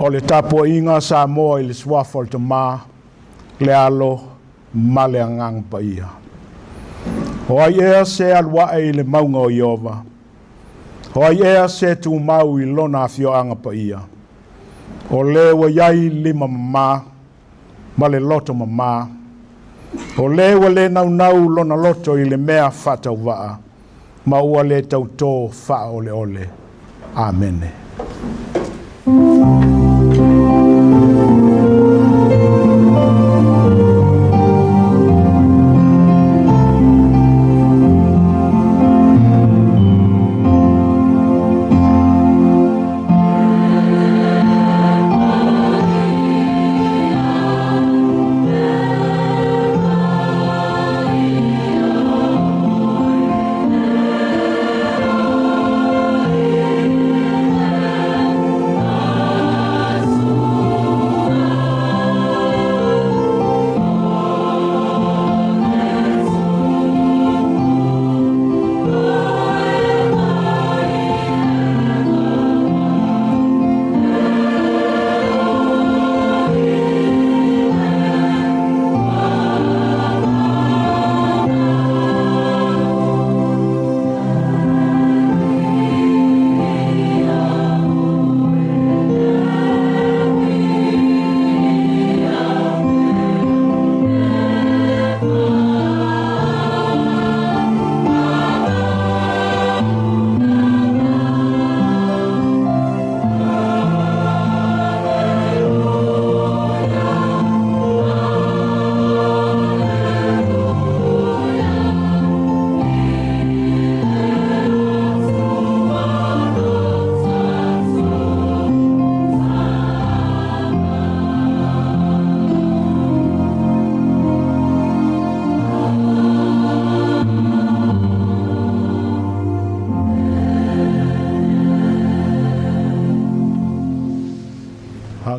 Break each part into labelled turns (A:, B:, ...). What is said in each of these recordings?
A: O le tapuaiga a Samoa i le suafa o le Tama, le Alo ma le Agaga Paia. O ai ea se alu ae i le mauga o Ieova? O ai ea se tumau i lona afioaga paia? O le ua i ai lima mamā ma le loto mamā. O le ua le naunau lona loto i le mea faatauvaa, ma ua le tautō faaoleole. Amene.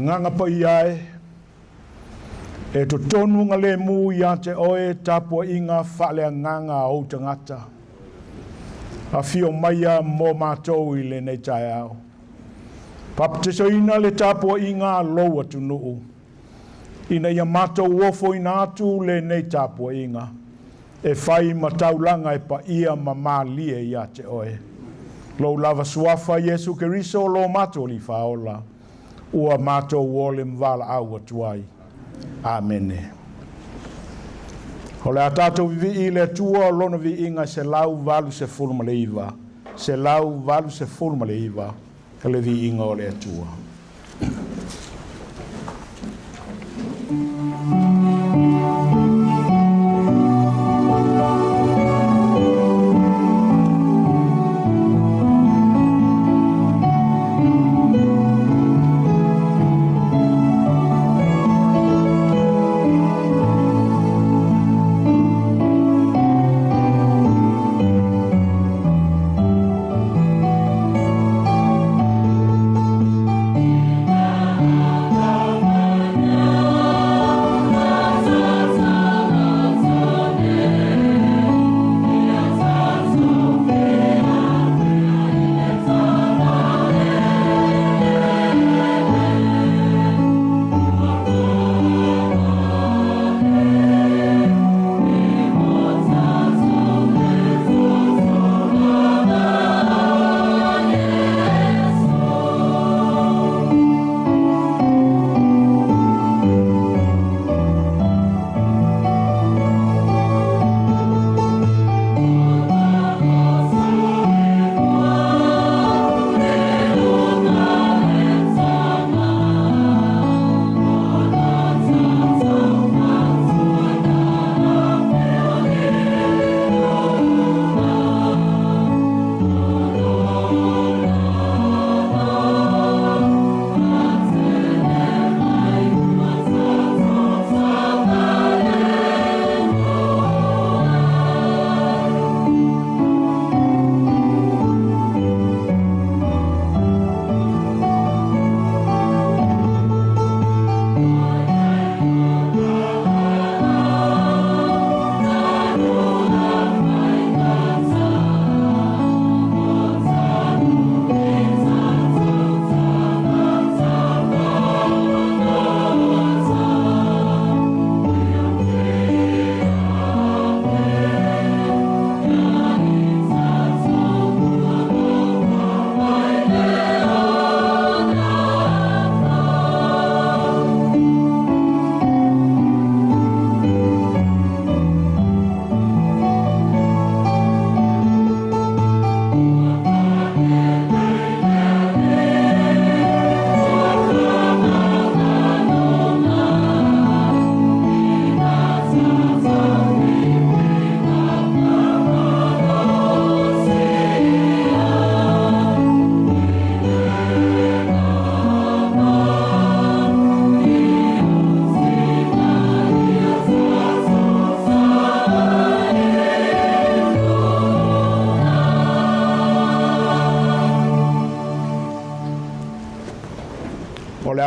A: Agaga Paia e, e totonu galemu ia te oe tapuaiga faaleagaga a ou tagata. Afio maia mo matou i lenei taeao. Papatisoina le tapuaiga a lou atunuu, ina ia matou ofoina atu lenei tapuaiga, e fai ma taulaga e paia ma malie ia te oe. Lou lava suafa Iesu Keriso lo matou Alii Faaola, ua matou ole ma valaau atu ai. Amene. O le a tatou vivii i le Atua o lona viiga 189, 189, le viiga o le Atua.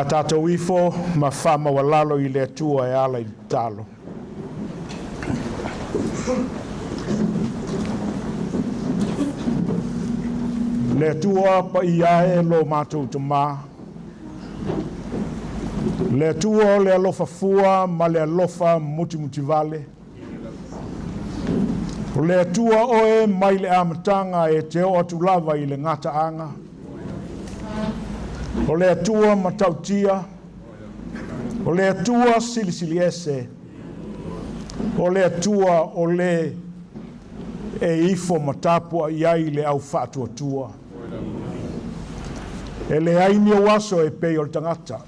A: Le a tatou ifo ma faamaualalo i le Atua e ala i le tatalo. Le Atua paia e lo matou Tamā, le Atua o le alofa fua ma le alofa mutimutivale, o le Atua oe mai le amataga e te oo atu lava i le gataaga, o le Atua matautia, o le Atua silisiliese, o le Atua o le e ifo ma tapuai ai le au faatuatua. E leai ni ou aso e pei o le tagata,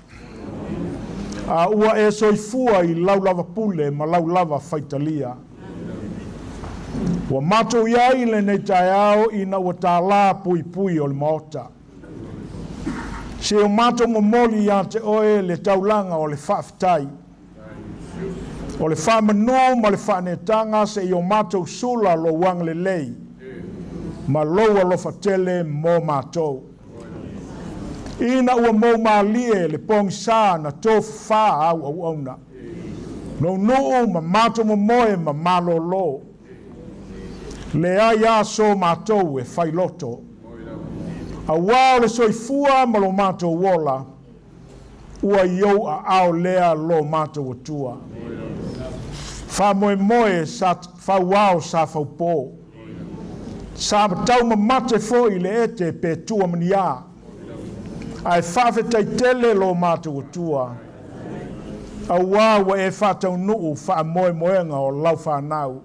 A: a ua e soifua i lau lava pule ma lau lava faitalia. Ua matou iai lenei taeao ina ua tālā puipui o le Maota. Se o matou momoli ia te oe le taulaga o le faafetai, o le faamanu ma le faanetaga, se i o matou sula lou agalelei ma lou alofa tele mo matou. Ina ua moumalie le pogisā na tofafā au auauna, nuunuu ma matou momoe ma malōlō, leai aso matou e failoto, auā o le soifua ma lo matou ola, ua i ou aao lea lo matou Atua. Faamoemoe sa fauao sa faupō, sa taumamate foi i le ete pe tua maniā, ae faafetai tele lo matou Atua, auā ua e faataunuu faamoemoega o lau fanau.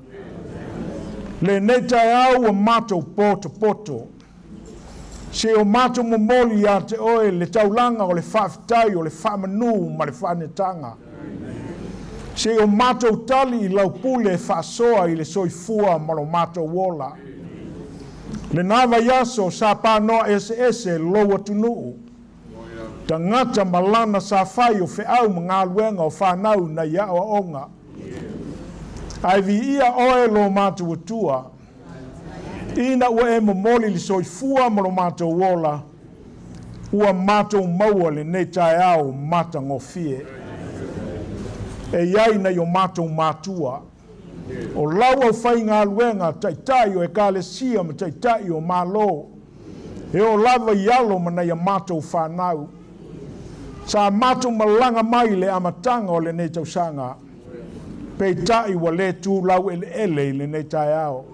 A: Lenei taeao ua matou potopoto, se o matou momoli ia te oe le taulaga o le faafetai, o le faamanu ma le faanetaga, se o matou tali i lau pule faasoa i le soifua ma lo matou ola. Lena vaiaso sa panoa eseese lou atunuu, tagata ma lana sa fai o feau ma galuega o fanau nai aoaoga, ae viia oe lo matou Atua, ina ua e momoli le soifua ma lo matou ola, ua matou maua lenei taeao matagofie. E iai nai o matou matua, o lau aufaigaluega, taitai o ekalesia ma taitai o Malo, e oo lava i alo ma nai a matou fanau, sa matou malaga mai le amataga o lenei tausaga, peitai ua lē tulau eleele i lenei taeao.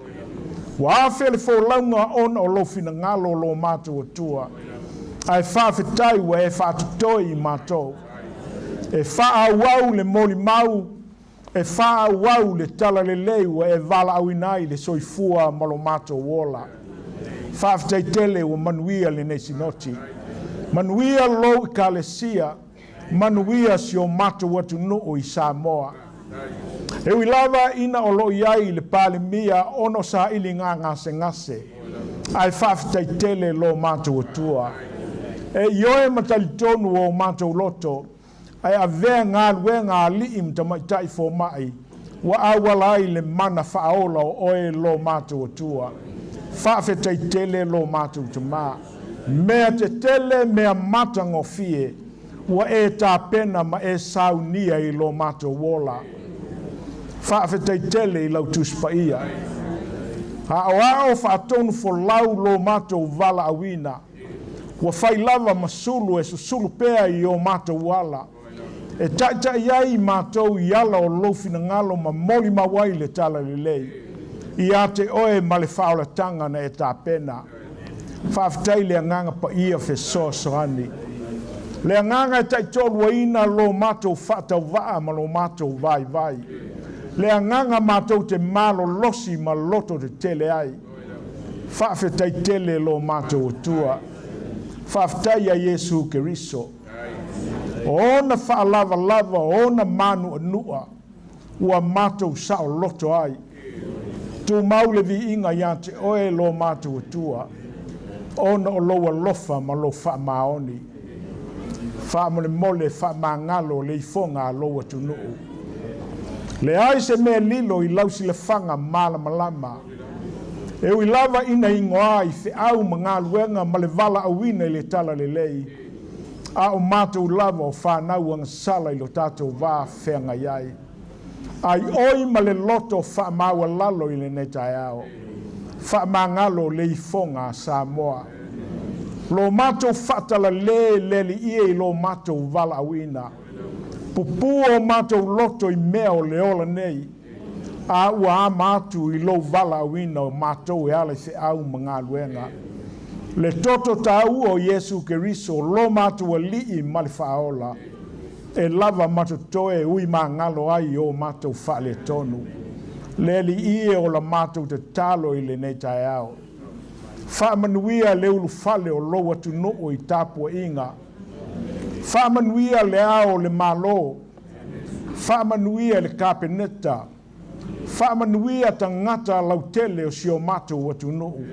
A: Ua afe le folauga ona o lou finagalo lo matou Atua, ae faafetai ua e faatotoe i matou, e faaauau le molimau, e faaauau le talalelei ua e valaauina ai le soifua ma lo matou ola. Faafetai tele ua manuia lenei sinoti, manuia lou ekalesia, manuia si o matou atunuu i Samoa. E ui lava ina o loo i ai le Palemia ona o saili gasegase, ae faafetai tele lo matou Atua. E ioe ma talitonu o matou loto, ae avea galuega a alii ma tamaitai fomai, ua auala ai le mana faaola o oe lo matou Atua. Faafetai tele lo matou Tamā, mea tetele mea matagofie ua e tapena ma e saunia i lo matou ola. Faafetai tele i lau Tusi Paia, aoao faatonu folau lo matou valaauina, ua fai lava ma sulu e susulu pea i o matou ala, e taʻitaʻi ai matou i ala o lou finagalo ma molimau ai le talalelei ia te oe ma le faaolataga na e tapena. Faafetai le Agaga Paia fesoasoani, le Agaga e taitoluaina lo matou faatauvaa ma lo matou vaivai, le Agaga matou te malolosi ma loto tetele ai. Faafetai tele lo matou Atua. Faafetai ia Iesu Keriso, o ona faalavalava, o ona manuanua ua matou saoloto ai. Tumau le viiga ia te oe lo matou Atua, ona o lou alofa ma lou faamaoni. Faamolemole faamagalo le ifoga a lou atunuu. Leai se mea lilo i lau silafaga malamalama, e ui lava ina igoā i feau ma galuega ma le valaauina i le talalelei, A o matou lava o fanau agasala i lo tatou va feagai ai. Ai oi ma le loto faamaualalo i lenei taeao. Faamagalo le ifoga a Samoa. Lo matou faatalale le Alii e i lo matou valaauina. Pupū o matou loto i mea o le ola nei. A ua ama atu i lou valaauina o matou e ala i feau ma galuega. Le toto taua o Iesu Keriso, lo matou Alii ma le Faaola, e lava ma totoe ui magalo ai o matou faaletonu. Le Alii e o la matou tatalo i lenei taeao. Faamanuia le ulufale o lou atunuu i tapuaiga. Faamanuia le ao o le Malo. Faamanuia le Kapeneta. Faamanuia tagata lautele o si o matou atunuu.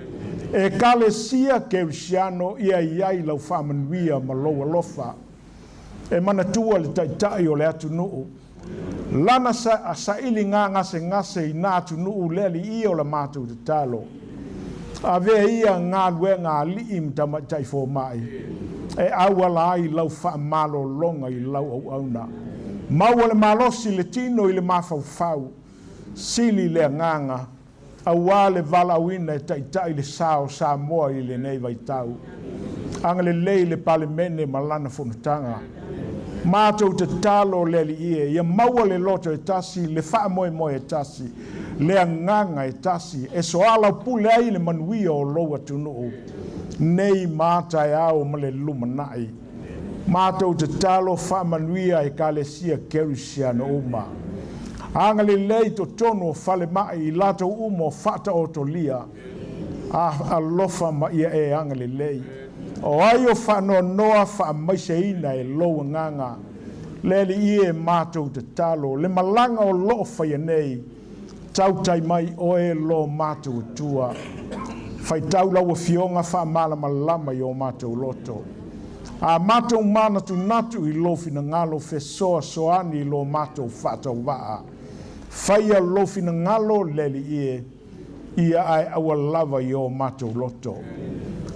A: Ekalesia Kerisiano ia i ai lau faamanuia ma lou alofa. E manatua le taitai o le atunuu. Lana saili gasegase i na atunuu le Alii o la matou tatalo. Avea ia galuega a alii ma tamaitai fomai. E auala ai lau faamalologa i lau auauna. Maua le malosi le tino i le mafaufau. Sili le agaga. Auā le valaauina e taitai le sa o Samoa i lenei vaitau. Agalelei le Palemene ma lana fonotaga. Matou tatalo le Alii e, ia maua le loto e tasi, le faamoemoe e tasi, le agaga e tasi, e soalaupule ai le manuia o lou atunuu. Nei ma taeao ma le lumanai. Matou tatalo faamanuia Ekalesia Kerisiano uma. Agalelei totonu o falemai i latou uma o faataotolia. A alofa ma ia e agalelei. O ai o faanoanoa faamaiseina e lou agaga. Le Alii e matou tatalo, le malaga o loo faia nei, tautai mai oe lo matou Atua. Faitau lau afioga faamalamalama i o matou loto. A matou manatunatu i lou finagalo fesoasoani i lo matou faatauvaa. Faia lou finagalo le Alii e, ia ae aua lava i o matou loto.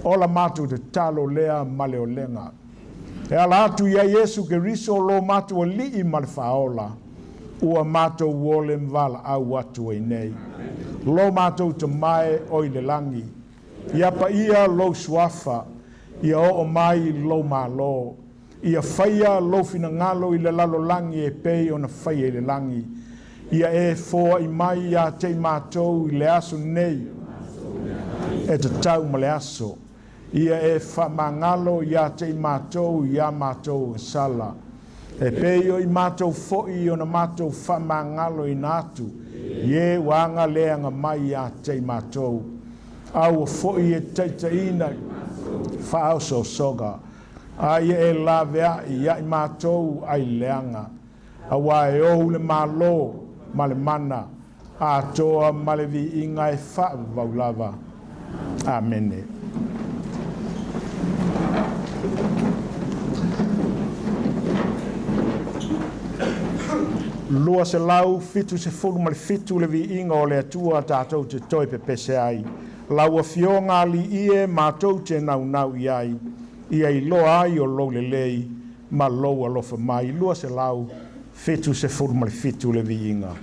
A: O la matou tatalo lea ma le olega. E ala atu ia Iesu Keriso lo matou Alii ma le Faaola, ua matou ole ma valaau atu ai nei. Lo matou Tama e o i le lagi, ia paia lou suafa, ia oo mai lou malo, ia faia lou finagalo i le lalolagi e pei ona faia i le lagi. Ia e foai mai ia te i matou i le aso nei, e tatau ma le aso. Ia e faamagalo ia te i matou ia matou sala. E pei o i matou foi ona matou faamagaloina atu, i e ua agaleaga mai ia te i matou. Aua foi e taitaiina faaosoosoga, a ia e laveai ia i matou ai leaga. Auā e ou le malo ma le mana, atoa ma le viiga e faavavau lava. Amene. 277 le viiga o le Atua tatou te toe pepese ai. Lau afioga Alii e matou te naunau i ai, ia iloa ai o lou lelei ma lou alofa mai. 277 le viiga.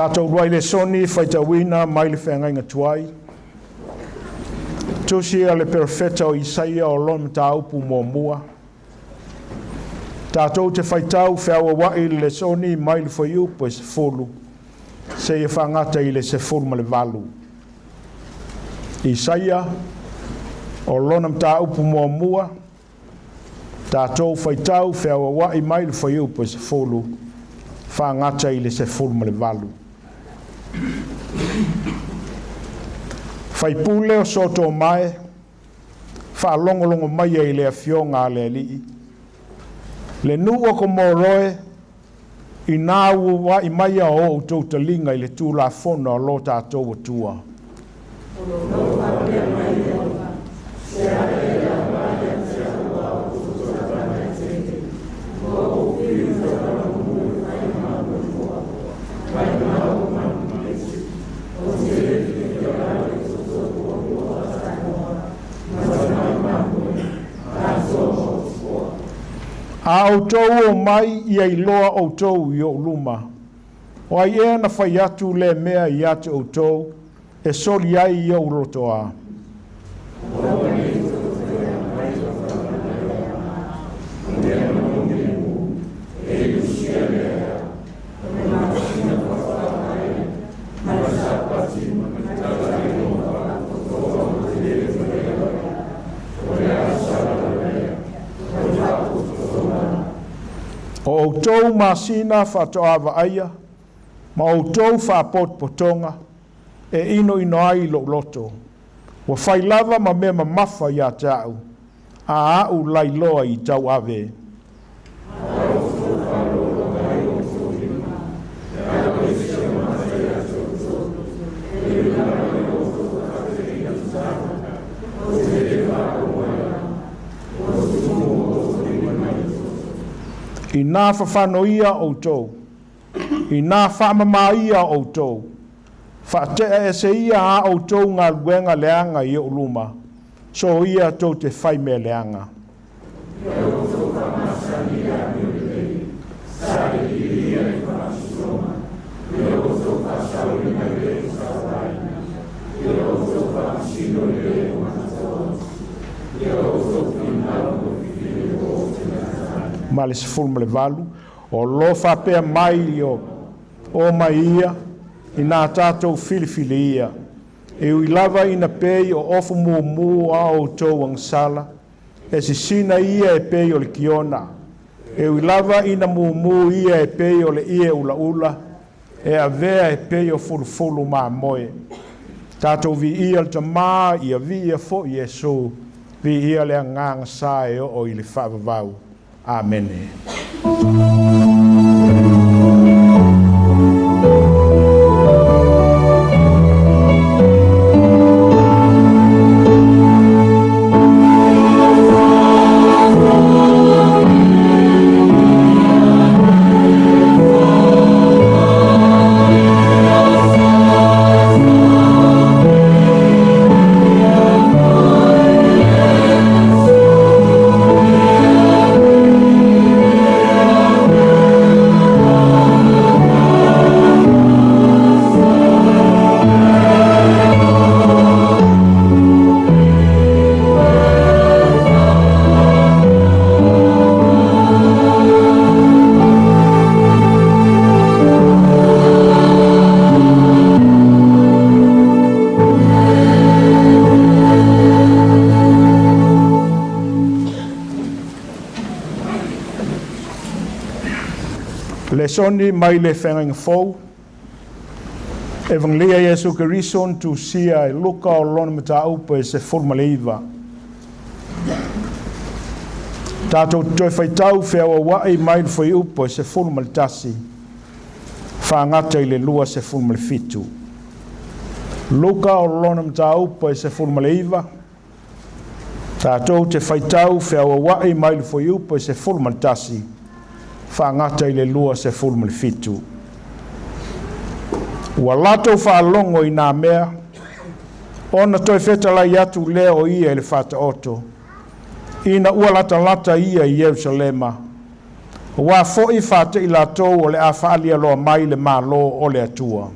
A: Tatou uluai lesoni faitauina mai le feagaiga tuai. Tusi a le perofeta o Isaia o lona mataupu muamua. Tatou te faitau feauauai le lesoni mai le fuaiupu e 10 seia faagata i le 18. Isaia o lona mataupu muamua. Tatou faitau feauauai mai le fuaiupu e 10 faagata i le 18. Faipule o Sotomae, faalogologo mai ai le afioga a le Alii. Le nuu o Komoroe, ina ua mai o outou taliga i le Tulafono a lo tatou Atua. A outou o mai ia iloa outou i ou luma. O ai ea na fai atu le mea ia te outou e soli ai i ou lotoa. O outou masina faatoa vaaia, ma outou faapotopotoga e inoino ai lou loto. Ua fai lava ma mea mamafa ia te au, a au lailoa i tauave. Ina fafanoia outou, ina faamamaia outou, faatea ese ia a outou galuega leaga i ou luma, so ia tou te fai mea leaga. Ma le 18, o lo faapea mai o o mai ia, ina tatou filifili ia. E ui lava ina pei o ofu mumu a outou agasala, e sisina ia e pei o le kiona. E ui lava ina mumu ia e pei o le ie ulaula, e avea e pei o fulufulu mamoe. Tatou viia le Tamā, ia viia foi Iesu, viia le Agaga sa e oo i le faavavau. Amene. Lesoni mai le feagaiga fou. Evangelia Iesu Keriso na tusia e Luka o lona mataupu e 19. Tatou toe faitau feauauai mai le fuaiupu e 11 faagata i le 27. Luka o lona mataupu e 19. Tatou te faitau feauauai mai le fuaiupu e 11 faagata i le 27. Ua latou faalogo i nā mea, ona toe fetalai atu lea o ia i le Faataoto, ina ua latalata ia i Ierusalema, Auā fo'i fa'ate'i latou o le a fa'alialoa mai le Malo o le Atua.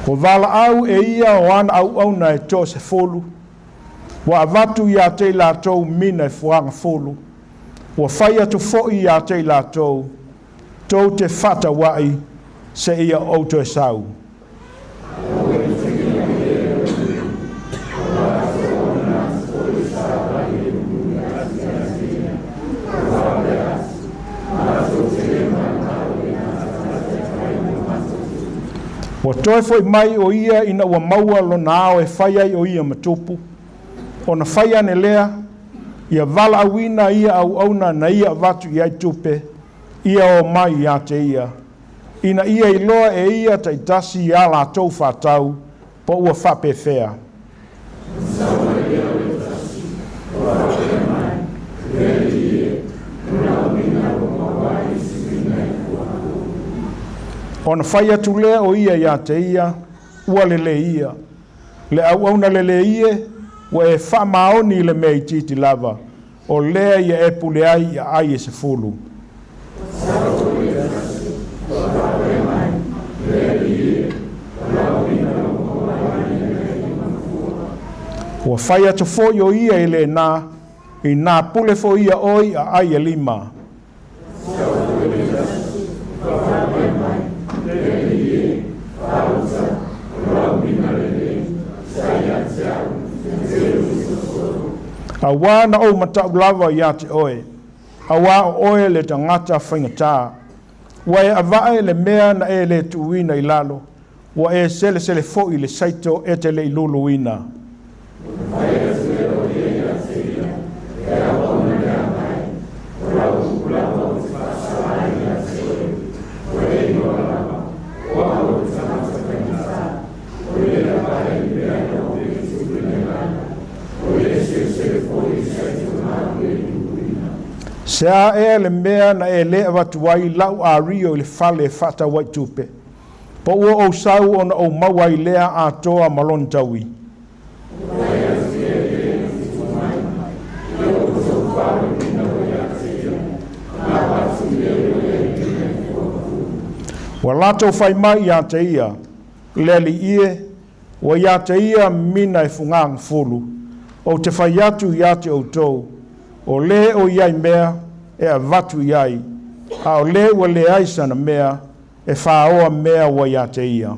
A: Ua valaau e ia o ana auauna e toasefulu, ua avatu iā te i latou mina e fuaga fulu, ua fai atu fo'i iā te i latou, tou te faataua'i seia ou toe sau. Ua toe fo'i mai o ia ina ua maua lona ao e fai ai o ia ma tupu, ona fai ane lea, ia valaauina ia auauna na ia avatu i ai tupe, ia o mai iā te ia, ina ia iloa e ia ta'itasi iā latou fa'atau po ua fa'apefea. Ona fai atu lea o ia iā te ia, ua lelei ia. Le auauna lelei e, ua e faamaoni i le mea itiiti lava, o lea ia e pule ai i aai e 10. Ua fai atu fo'i o ia i lenā, inā pule fo'i ia oe i aai e 5. Auā na ou mata'u lava iā te oe, auā o oe le tagata faigata. Ua e ava'e le mea na e lē tuuina i lalo, ua e selesele fo'i le saito e te le'i luluina. Se a ea le mea na e lē avatu ai la'u ario i le fale e fa'atau ai tupe, po ua ou sau ona ou maua ai lea atoa ma lona taui. Ua latou fai mai iā te ia, le Alii e, ua iā te ia mina e fugaga fulu, ou te fai atu iā te outou, o lē o iai mea e avatu i ai, a o lē ua leai sana mea e fāoa mea ua iā te ia.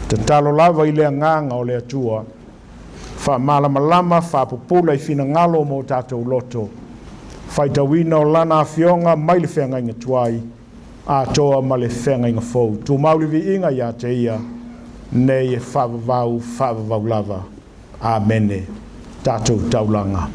A: Tatalo lava i le agaga o le Atua, faamalamalama faapupula i finagalo ma o tatou loto, faitauina o lana afioga mai le feagaiga tuai, atoa ma le feagaiga fou. Tumau le viiga iā te ia, nei e faavavau, faavavau lava. Amene. Tatou taulaga.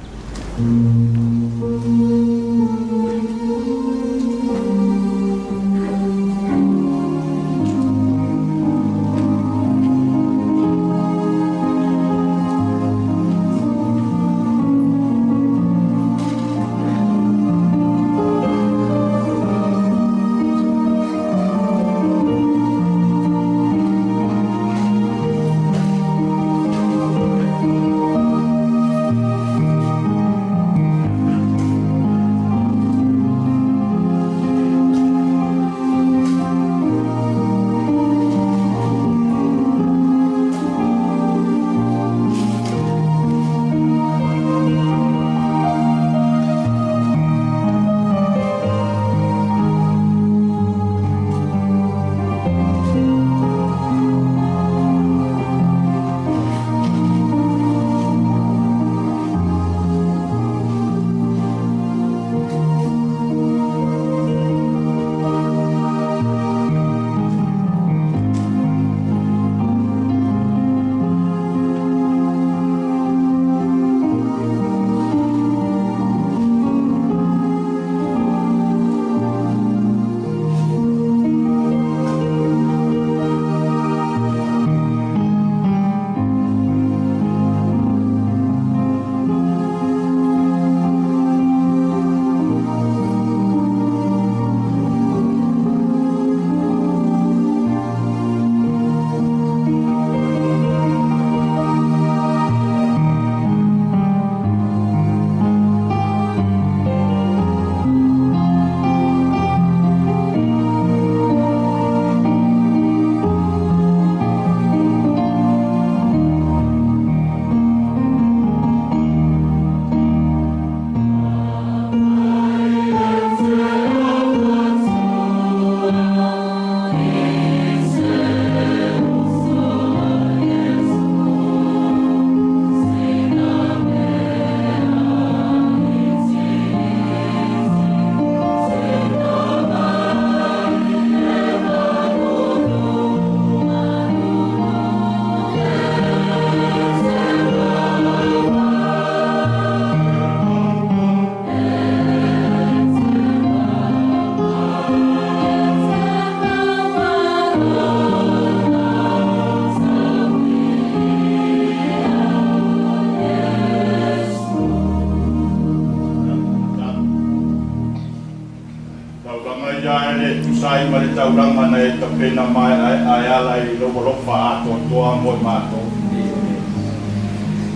A: Paia e le tusa ai ma le taulaga na e tapena maeaea e ala i lou alofa atoatoa mo i matou.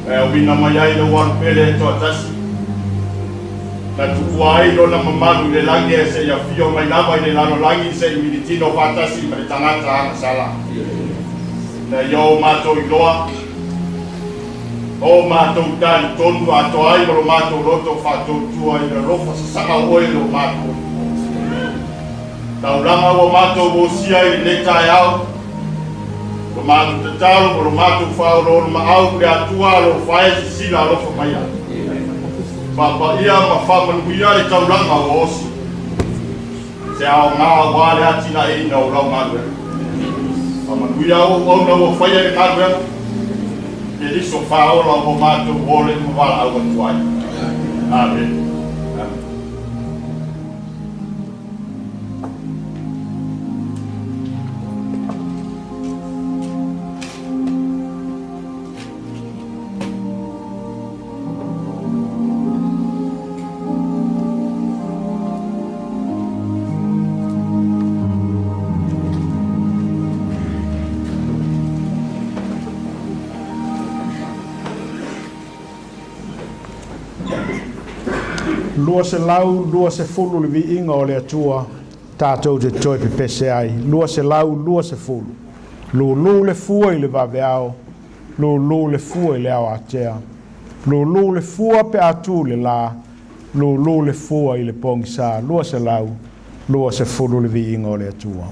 A: E auina mai ai lou Alu Pele e toatasi, na tuua ai lona mamalu i le lagi e seia afio mai lava i le lalolagi se i militino faatasi ma le tagata agasala. Na ia o matou iloa, o matou talitonu atoa ai ma lo matou loto faatuatua i le alofa sasaa o oe lo matou. Taulaga ua matou osia i lenei taeao, lo matou tatalo ma lo matou faaoloolomaau le Atua alofa e sisila alofa maia. Faapaia ma faamanuia le taulaga ua osi. Se aoga aua le atinaeina o lau galuega. Faamanuia au auauna ua faia i le galuega. Keriso faaola ua matou ole ma valaau atu ai. Amene. Amene. 220 le viiga o le Atua tatou te toe pepese ai. 220. Lulu le fua i le vaveao, lulu le fua i le ao atea, lulu le fua pe a tu le la, lulu le fua i le pogisa. 220 le viiga o le Atua.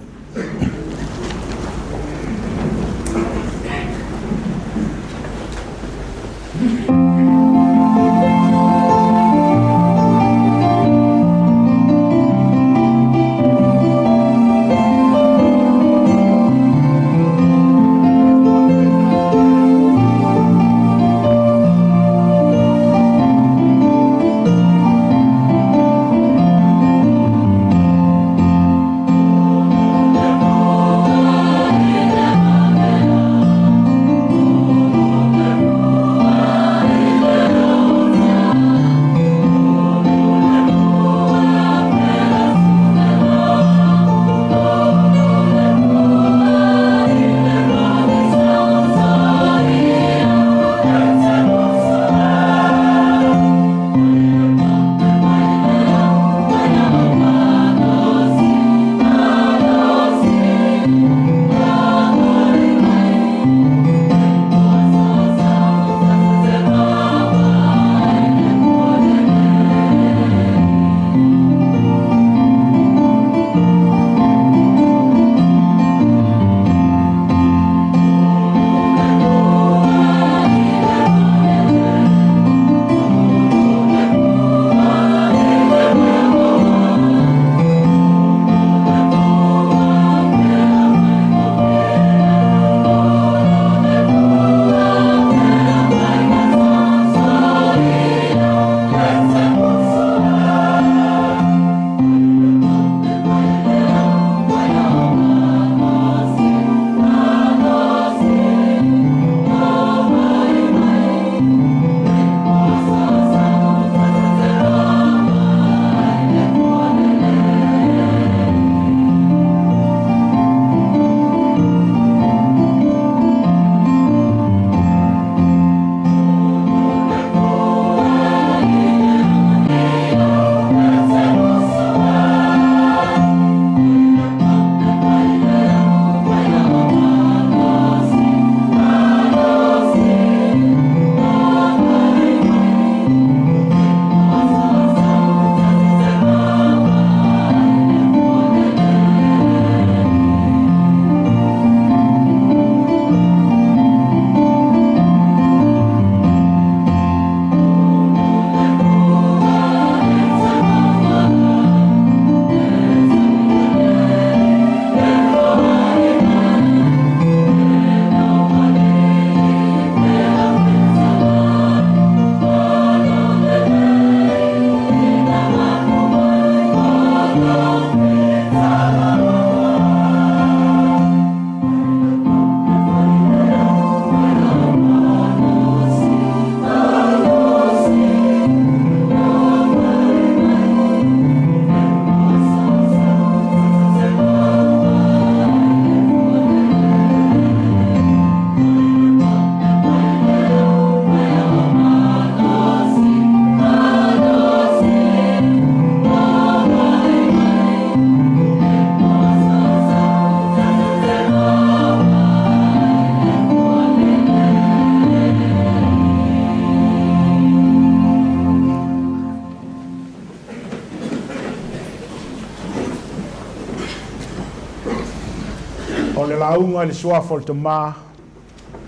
A: O le lauga i le suafa o le Tama,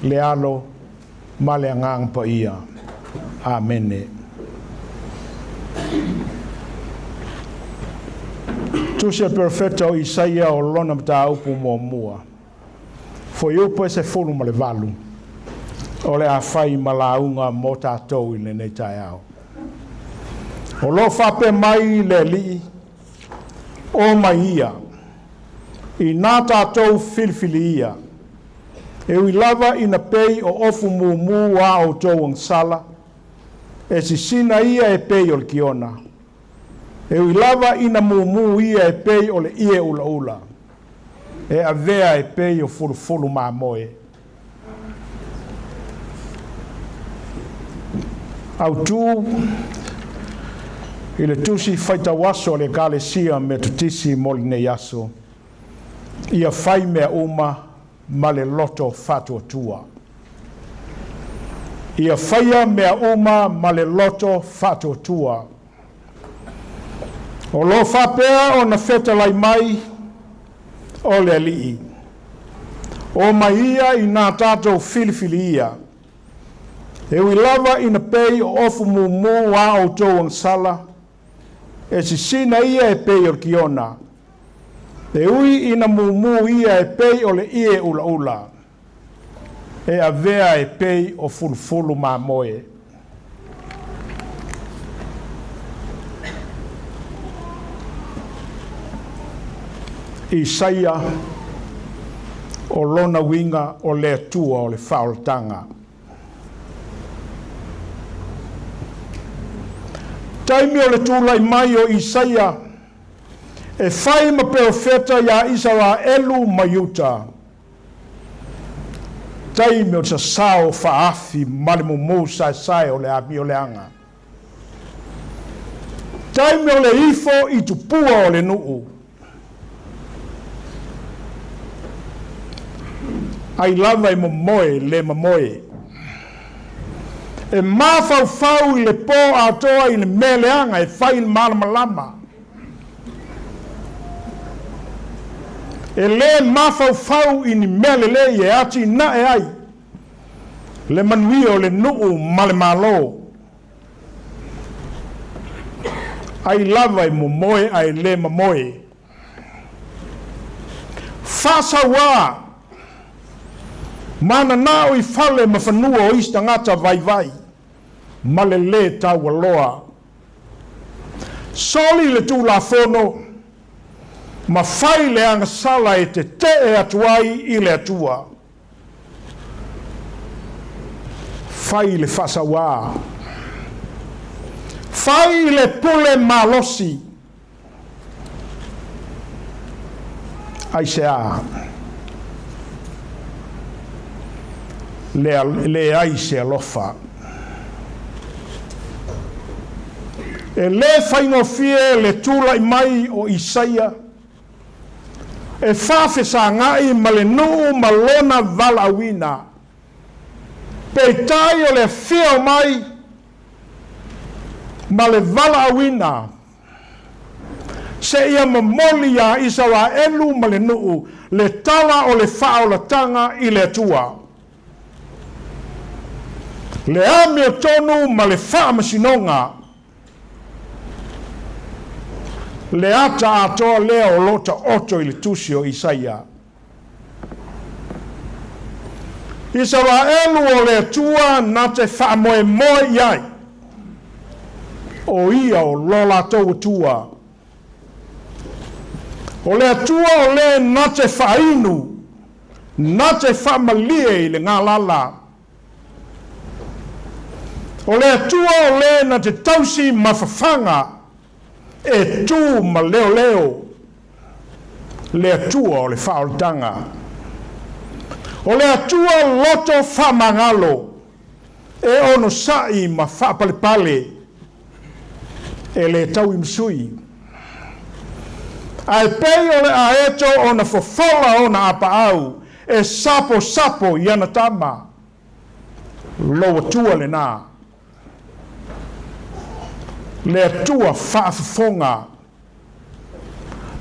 A: le Alo ma le Agaga Paia. Amene. Tusi a Perofeta o Isaia o lona mataupu muamua. Fuaiupu e 18 o le a fai ma lauga mo tatou i lenei taeao. O lo o faapea mai le Alii, O mai ia, inā tatou filifili ia, e ui lava ina pei o ofu mumu a outou agasala, e sisina ia e pei o le kiona. E ui lava ina mumu ia e pei o le ie ulaula, e avea e pei o fulufulu mamoe. Autu i le tusi faitau aso a le Ekalesia Metotisi mo lenei aso, ia fai mea uma ma le loto faatuatua. Ia faia mea uma ma le loto faatuatua. O lo o faapea ona fetalai mai o le Alii, o mai ia i nā tatou filifili ia, e ui lava ina pei o ofu mumu a outou agasala, e sisina ia e pei o le kiona, e ui ina mumu ia e pei o le ie ulaula, e avea e pei o fulufulu mamoe. Isaia o lona uiga o le Atua o le faaolataga. Taimi o le tulai mai o Isaia e fai ma perofeta iā Isaraelu ma Iuta. Taimi o le sasao faaafi ma le mumu saesae o le amioleaga. Taimi o le ifo i tupua o le nuu. Ai lava e momoe le mamoe. E mafaufau i le po atoa i le mea leaga e fai i le malamalama. E lē mafaufau i ni mea lelei e atinae ai le manuia o le nuu ma le Malo. Ai lava e momoe ae lē mamoe. Faasauā mananao i fale ma fanua o isi tagata vaivai ma le lē taualoa. Soli le Tulafono ma fai le agasala e tetee atu ai i le Atua. Fai le faasauā. Fai le pule malosi. Aisea? Leai se alofa. E lē faigofie le tulai mai o Isaia e faafesagaʻi ma le nuu ma lona valaauina. Peitai o le afio mai ma le valaauina seia momoli iā Isaraelu ma le nuu le tala o le faaolataga i le Atua, le amiotonu ma le faamasinoga, le ata atoa lea o lo o taoto i le tusi o Isaia. Isaraelu o le Atua na te faamoemoe i ai, o ia o lo latou Atua. O le Atua o le na te faainu, na te faamalie i le galala. O le Atua o le na te tausi ma fafaga, e tū ma leoleo le Atua o le faaolataga. O le Atua loto faamagalo, e onosai ma faapalepale, e le tauimasui. Ae pei o le aeto ona fofola ona apaau e saposapo i ana tama, lou Atua lenā. Le Atua faafofoga,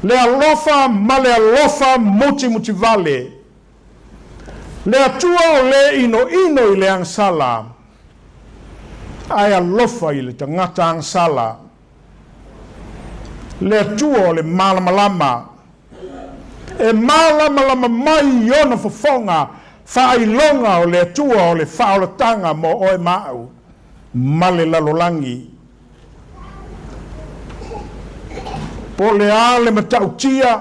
A: le alofa ma le alofa mutimutivale. Le Atua o lē inoino i le agasala, ae alofa i le tagata agasala. Le Atua o le malamalama, e malamalama mai i ona fofoga faailoga o le Atua o le faaolataga mo oe ma au ma le lalolagi. Po o le a le matautia,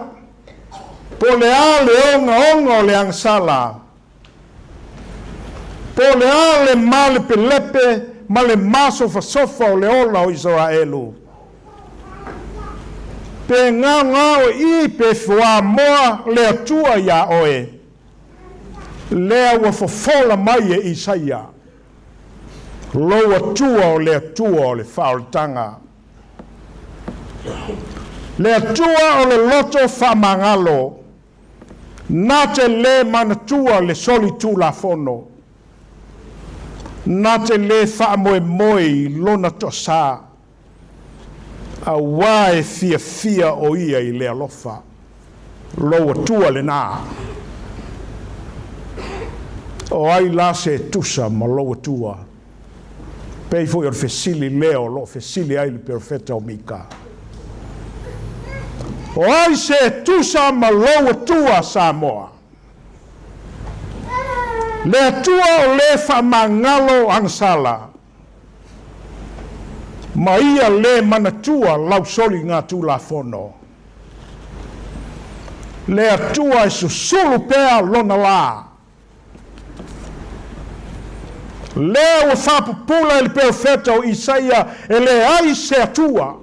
A: po o le a le ogaoga o le agasala, po o le a le malepelepe ma le masofasofa o le ola o Isaraelu, pe gaogao i pe fuamoa le Atua iā oe, lea ua fofola mai e Isaia, lou Atua o le Atua o le faaolataga. Le Atua o le loto faamagalo, na te lē manatua le solitulafono, na te lē faamoemoe i lona toasā, auā e fiafia o ia i le alofa. Lou Atua lenā. O ai la se tusa ma lou Atua? Pei foi o le fesili lea o lo o fesili ai le perofeta o Mika. O ai se tusa ma lou Atua, Samoa? Le Atua o lē faamagalo agasala, ma ia lē manatua lau soligatulafono. Le Atua e susulu pea lona lā. Lea ua faapupula e le perofeta o Isaia, e leai se Atua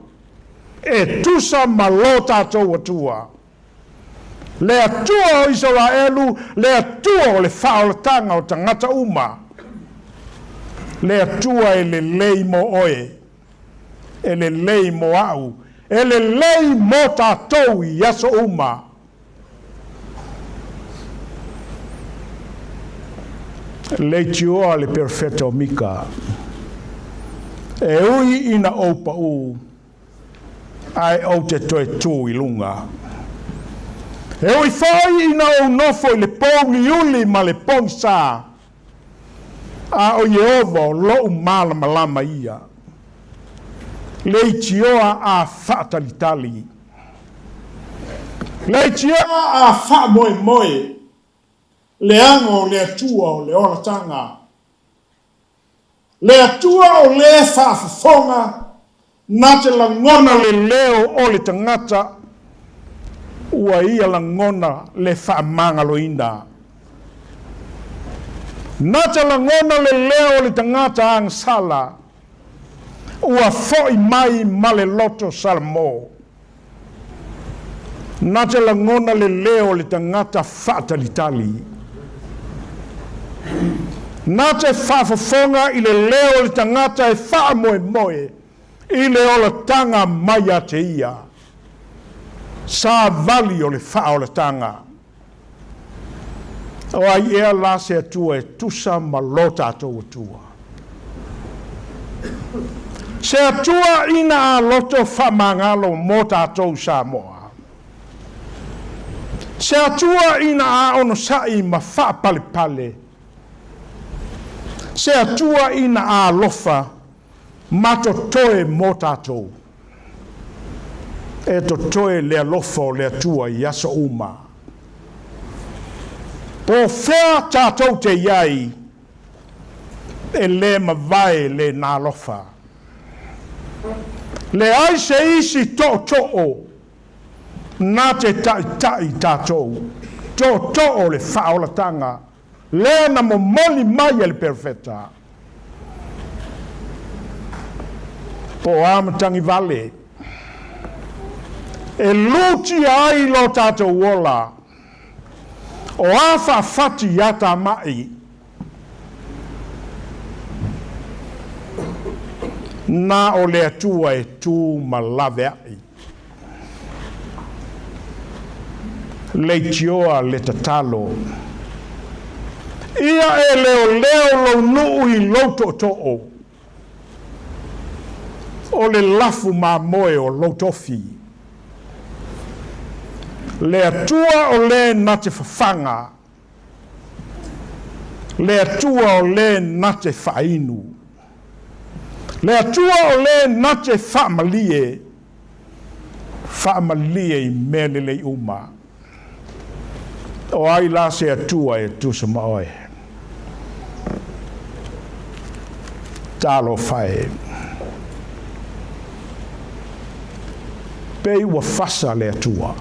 A: e tusa ma lo tatou Atua. Le Atua o Isaraelu, le Atua o le faaolataga o tagata uma, le Atua e lelei mo oe, e lelei mo au, e lelei mo tatou i aso uma. Leitioa le perofeta o Mika, E ui ina ou paʻū, ae ou te toe tū i luga. E ui foi ina ou nofo i le pouliuli ma le pogisā, a o Ieova o loʻu malamalama ia. Leitioa a faatalitali. Leitioa a faamoemoe, leaga o le Atua o le olataga. Le Atua o le faafofoga na te lagona le leo o le tagata ua ia lagona le faamagaloina. Na te lagona le leo o le tagata agasala ua foʻi mai ma le loto salamo. Na te lagona le leo o le tagata faatalitali. Na te faafofoga i le leo o le tagata e faamoemoe i le olataga mai ia te ia. Savali o le faaolataga. O ai ea la se Atua e tusa ma lo tatou Atua? Se Atua ina a loto faamagalo mo tatou Samoa. Se Atua ina a onosai ma faapalepale. Se Atua ina a alofa ma totoe mo tatou. E totoe le alofa o le Atua i aso uma. Po fea tatou te i ai, e lē mavae lena alofa. Leai se isi tootoo na te taitai tatou, tootoo o le faaolataga lea na momoli mai e le Perofeta. Po o a matagi vale e lutia ai lo tatou ola, o a faafati iā tamaʻi, na o le Atua e tu ma laveaʻi. Leitioa le tatalo. Ia e leoleo lou nuu i lou tootoo, o le lafu mamoe o lou tofi. Le Atua o le na te fafaga. Le Atua o lē na te faainu, le Atua o lē na te faamalie, faamalie i mea lelei uma. O ai la se Atua e tusa ma oe? Talofa e! Pei ua fasa le Atua.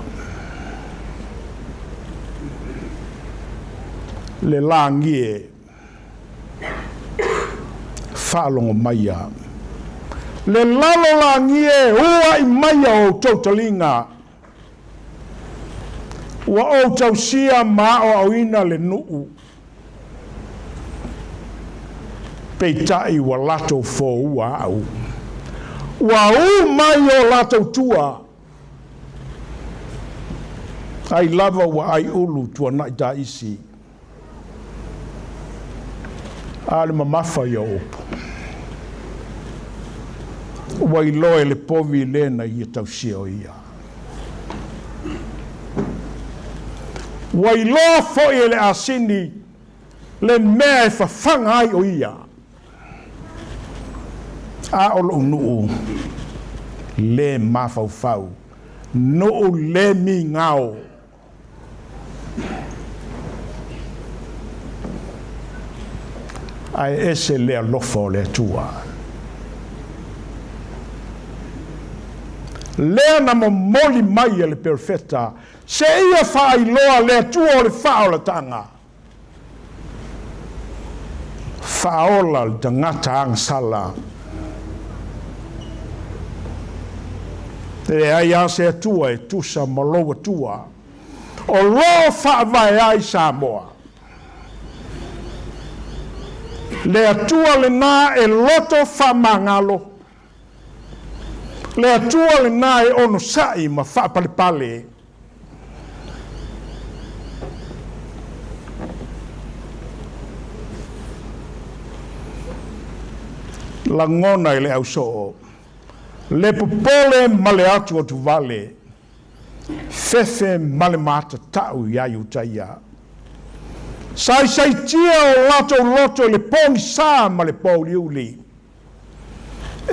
A: Le lagi e faalogo maia. Le lalolagi e ua'i maia outou taliga. Ua ou tausia ma aoaoina le nuu, peitai ua latou foua au. Ua ū mai o latou tua, ai lava ua aiulu tuanai taisi. A le mamafa ia o upu. Ua iloa e le povi le na ia tausia o ia. Ua iloa foi e le asini le mea e fafaga ai o ia. A o lou nuu le mafaufau, nuu le migao. Ae ese le alofa o le Atua. Lea na momoli mai e le Perofeta, seia faailoa le Atua o le faaolataga. Faaola le tagata agasala. E leai lava se Atua e tusa ma lou Atua o lo o faavae ai Samoa. Le Atua lena e loto faamagalo, le Atua lena e onosai ma faapalepale. Lagona e le ausoo, le popole ma le atuatuvale, fefe ma le matatau iā Iutaia. Saisaitia o latou loto i le pogisā ma le pōuliuli.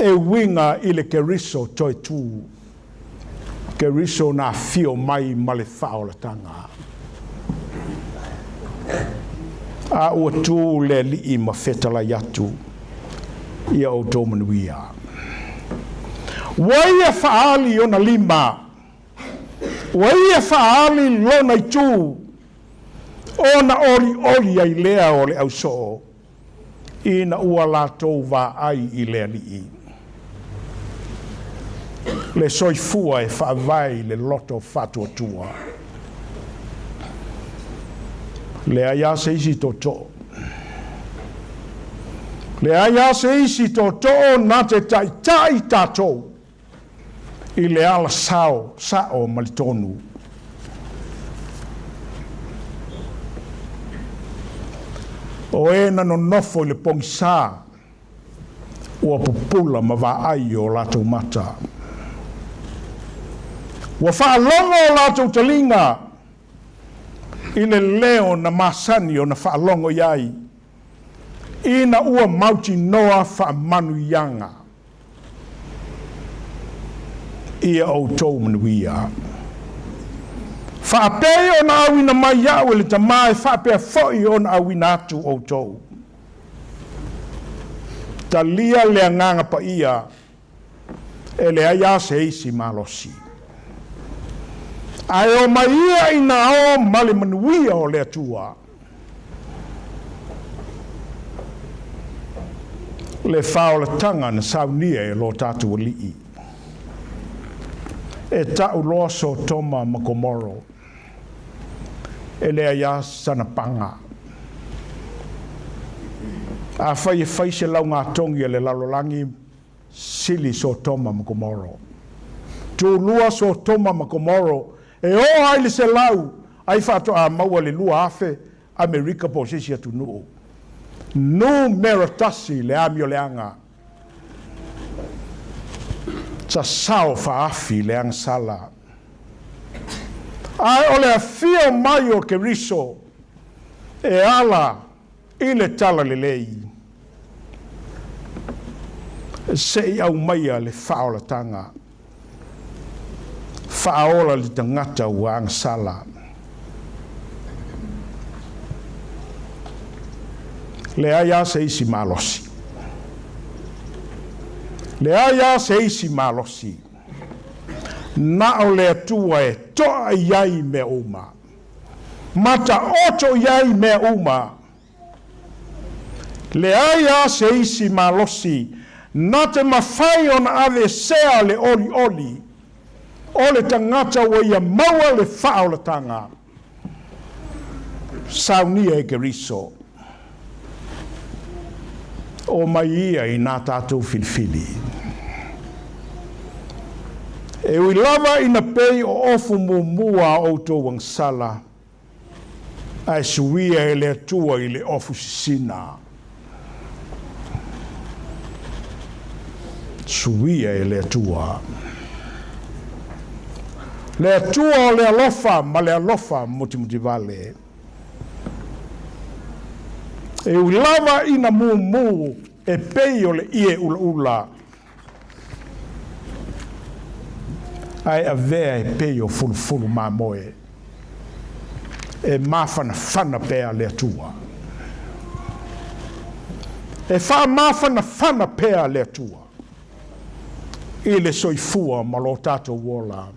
A: E uiga i le Keriso toe tū, Keriso na afio mai ma le faaolataga. A ua tū le Alii ma fetalai atu ia outou manuia. Ua ia faaali ona lima, ua ia faaali lona itu, ona olioli ai lea o le ausoo. Ina ua latou vaai i le Alii, le soifua e faavae i le loto faatuatua. Leai lava se isi tootoo. Leai lava se isi tootoo na te taitai tatou i le ala sao, sa'o ma le tonu. O e na nonofo i le pogisā, ua pupula ma vaai i o latou mata. Ua faalogo o latou taliga i le leo na masani ona faalogo i ai, ina ua mautinoa faamanuiaga. Ia outou manuia. Faapei ona auina mai iaʻu e le Tamā e faapea foi ona auina atu outou. Talia le Agaga Paia, e leai lava se isi malosi. Ae omai ia ina o ma le manuia o le Atua. Le faaolataga na saunia e lo tatou Alii. E ta'u loa Sotoma ma Komoro, e leai lava sana paga. Afai e fai se laugatogi a le lalolagi, sili Sotoma ma Komoro. Tulua Sotoma ma Komoro e oo ai le 100 ai faatoa maua le 2000 Amerika po o se isi atunuu. Numera tasi le amioleaga. Sasao faaafi le agasala. Ae o le afio mai o Keriso e ala. i le talalelei, se i aumaia le faaolataga, faaola le tagata ua agasala. Leai lava se isi malosi. Leai lava se isi malosi. Na o le Atua e toa i ai mea uma. Ma taoto i ai mea uma. Leai lava se isi malosi na te mafai ona aveesea le olioli o le tagata ua ia maua le faaolataga. Saunia e Keriso. O mai ia i nā tatou filifili. E ui lava ina pei o ofu muamua a outou agasala, ae suia e le Atua i le ofu sisina. Suia e le Atua. Le Atua o le alofa ma le alofa mutimutivale. E ui lava ina mumu e pei o le ie ulaula, ae avea e pei o fulufulu mamoe, e mafanafana pea le Atua. E faamafanafana pea le Atua i le soifua ma lo tatou ola.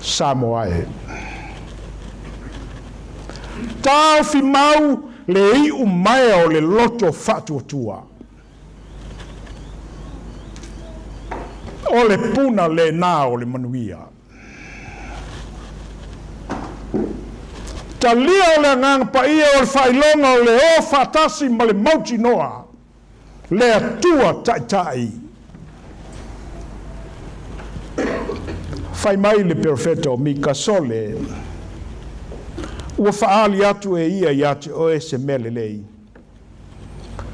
A: Samoa e. Taofi mau le iu maea o le loto faatuatua. O le puna lena o le manuia. Talia o le Agaga Paia o le faailoga o le o faatasi ma le mautinoa, le Atua Taitai. Fai mai le perofeta o Mika, Sole, ua faaali atu e ia iā te oe se mea lelei.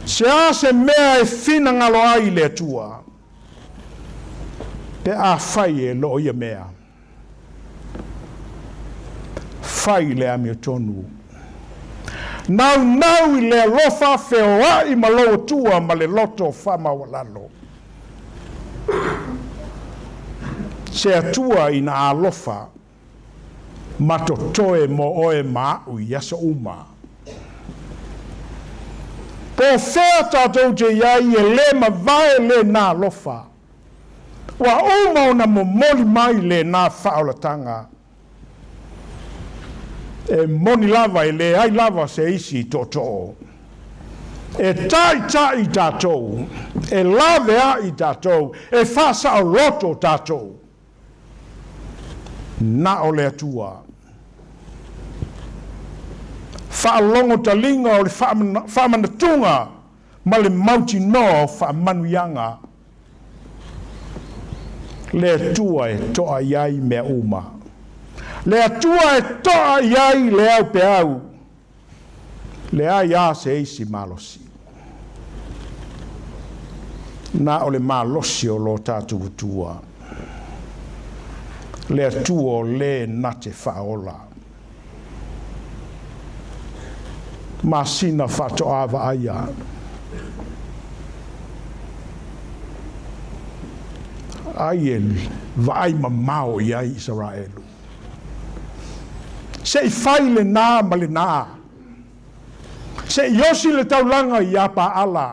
A: Se a se mea e finagalo ai le Atua? Pe afai e loo ia mea, fai le amiotonu. Naunau i le alofa feoai ma lou Atua ma le loto faamaualalo. Se Atua ina alofa ma totoe mo oe ma aʻu i aso uma. Po fea tatou te i ai e lē mavae lēnā alofa, ua uma ona momoli mai lēnā faaolataga. E moni lava e leai lava se isi tootoo. E taitaʻi tatou, e laveaʻi tatou, e faasaoloto tatou. Na o le Atua. Faalogo taliga o le faamanatuga ma le mautinoa o faamanuiaga le Atua e toa i ai mea uma. Le Atua e toa i ai le aupeau. Leai a se isi malosi. Na o le malosi o lo tatou Atua, le Atua o lē na te faaola. Masina faatoa vaaia. Ai e vaai mamao i ai Isaraelu. Se i fai lenā ma lenā. Se i osi le taulaga iā Paala.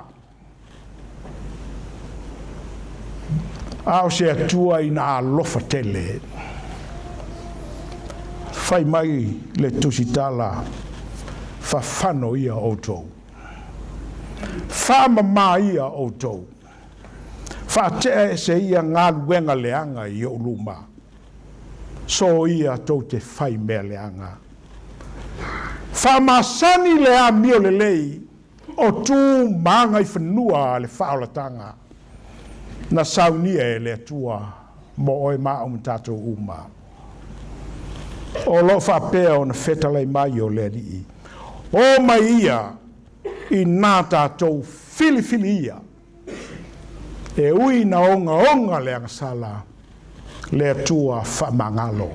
A: A o se Atua ina alofa tele. Fai mai le tusitala, Fafano ia outou. Faamamā ia outou. Faatea ese ia galuega leaga i ou luma. So ia tou te fai mea leaga. Faamasani le amio lelei o tu ma agaifanua a le faaolataga na saunia e le Atua mo oe ma au ma tatou uma. O lo o faapea ona fetalai mai o le Alii, O mai ia i nā tatou filifili ia. E ui na ogaoga le agasala. Le Atua faamagalo.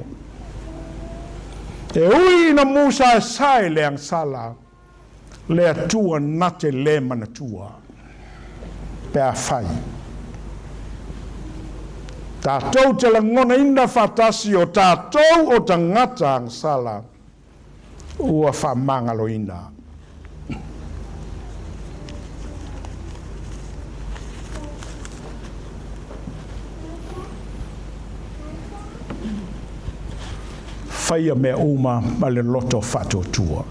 A: E ui ina musaesae le agasala, le Atua na te lē manatua pe afai tatou te lagonaina faatasi o tatou o tagata agasala ua faamagaloina. Faia mea uma ma le loto faatuatua.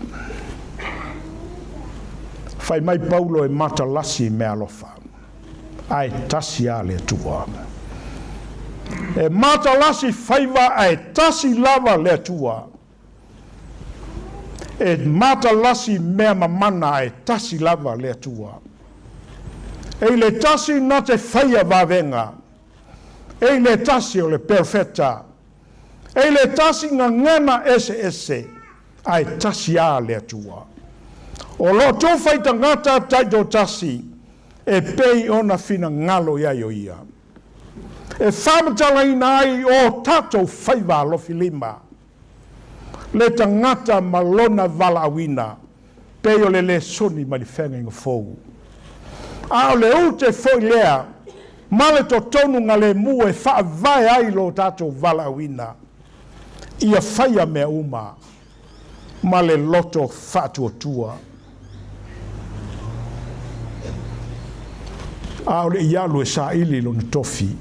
A: Fai mai Paulo e matalasi i meaalofa, ae tasi lava le Atua. E matalasi faiva ae tasi lava le Atua. E matalasi mea mamana ae tasi lava le Atua. E i le tasi na te faia vavega, e i le tasi o le perofeta, e i le tasi gagana eseese, ae tasi lava le Atua. O lo o tufa i tagata taitoatasi e pei ona finagalo i ai o ia. E faamatalaina ai o tatou faiva alofilima, le tagata ma lona valaauina, pei o le lesoni mai le feagaiga fou. A o le ute foi lea ma le totonu galemu e faavae ai lo tatou valaauina, ia faia mea uma ma le loto faatuatua. A o le i alu e saili lona tofi,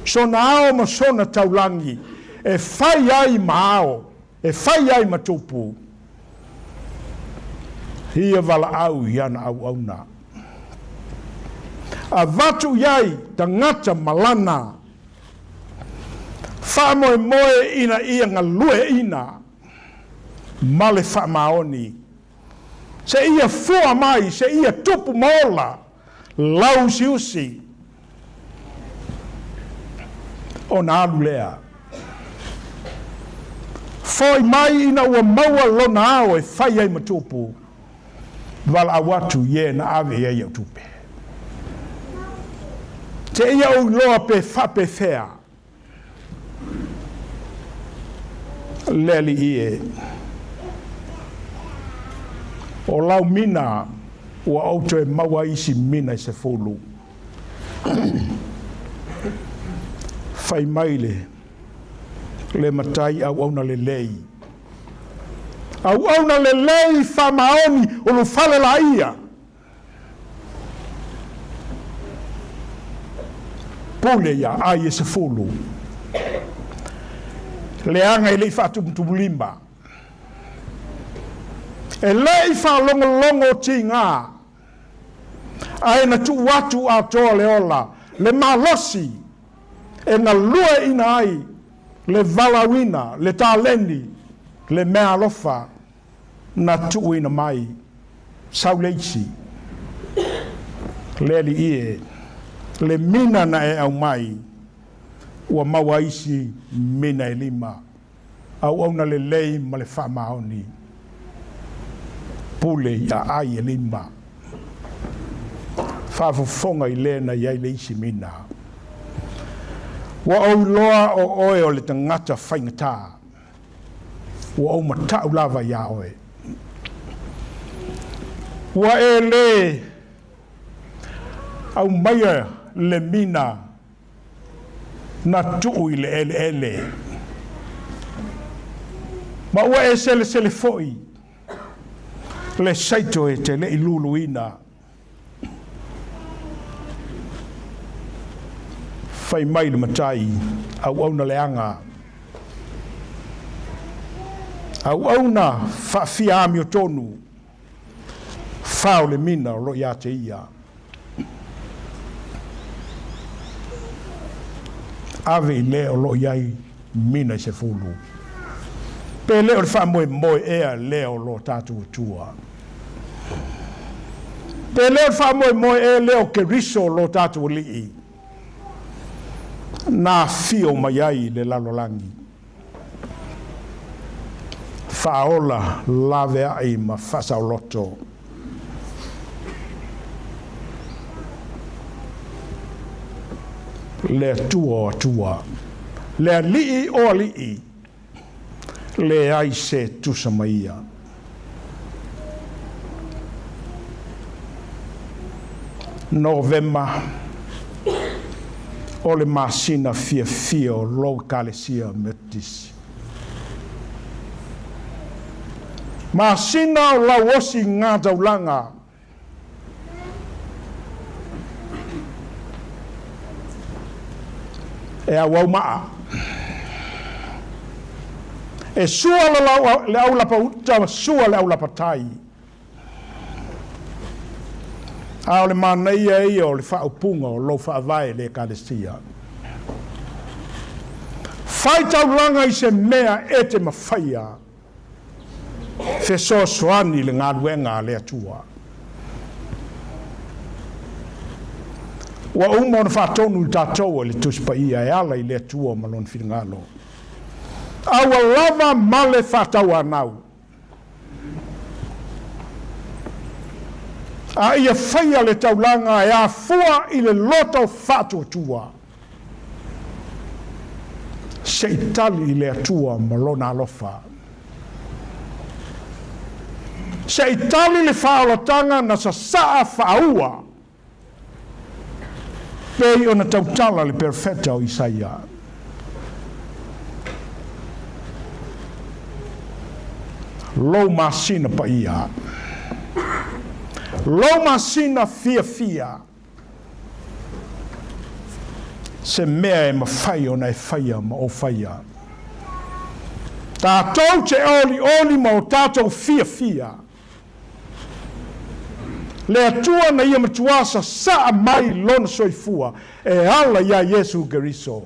A: sona ao ma sona taulagi e fai ai ma ao, e fai ai ma tupu, ia valaau i ana auauna. Avatu i ai tagata ma lana faamoemoe ina ia galueaiina ma le faamaoni, seia fua mai, seia tupu ma ola lauusiusi, ona alu lea. Foi mai ina ua maua lona ao e fai ai ma tupu, valaau atu i e na ave i ai au tupe. Seia ou iloa pe faapefea le alii e. O lau mina ua ou toe maua isi mina e 10. Fai mai le le matai auauna lelei. Auauna lelei faamaoni ulufale laia. Pule ia ai e 10. Leaga e le i faatumutumulima. E le i faalogologo tiga, ae na tuu atu atoa le ola, le malosi e galueaiina ai le valaauina, le taleni, le meaalofa na tuuina mai. Sau le isi, le alii e, le mina na e aumai, ua maua isi mina e 5, auauna lelei ma le faamaoni, pule i aai e 5. Faafofoga i le na i ai le isi mina. Ua ou iloa o oe o le tagata faigata. Ua ou matau lava iā oe. Ua e lē aumaia le mina na tuu i le eleele, ma ua e selesele foi le saito e te le i luluina. Fai mai le matai, auauna leaga, auauna faafia amiotonu, fao le mina o lo o ia te ia. Ave i le o lo o i ai mina e 10. Pe le o le faamoemoe ea lea o lo tatou Atua? Pe le o le faamoemoe ea lea o Keriso o lo tatou Alii na afio mai ai i le lalolagi? Faaola laveai ma faasaoloto. Le Atua o Atua. Le alii o alii, leai se tusa ma ia. Novema o le masina fiafia o lou Ekalesia Metotisi. Masina o lauosi gataulaga. E auau maa. E sua le aulapa uta, sua le aulapa tai. A o le manaia ia o le faaupuga o lou faavae le Ekalesia. Fai taulaga i se mea e te mafaia. Fesoasoani i le galuega a le Atua. Ua uma ona faatonu i tatou e le Tusi Paia e ala i le Atua ma Lona finagalo. A ua lava ma le faatauanau. A ia faia le taulaga e afua i le loto faatuatua. Se i tali i le Atua ma Lona alofa. Se i tali le faaolataga na sasaa faaua, pei ona tautala le perofeta o Isaia. Lou masina paia, lou masina fiafia, se mea e mafai ona e faia ma ou faia. Tatou te olioli ma o tatou fiafia. Le Atua na ia matuā sasaa mai Lona soifua e ala iā Iesu Keriso.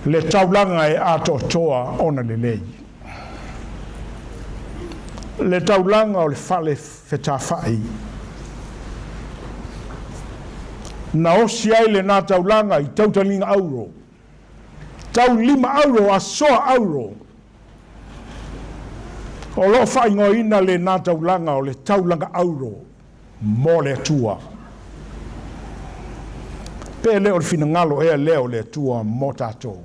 A: Le taulaga e atoatoa ona lelei. Le taulaga o le fale fetafai. Na osi ai lenā taulaga i tautaliga auro, taulima auro, asoa auro. O lo o faaigoaina lenā taulaga o le taulaga auro mo le Atua. Pe le o le finagalo ea lea o le Atua mo tatou.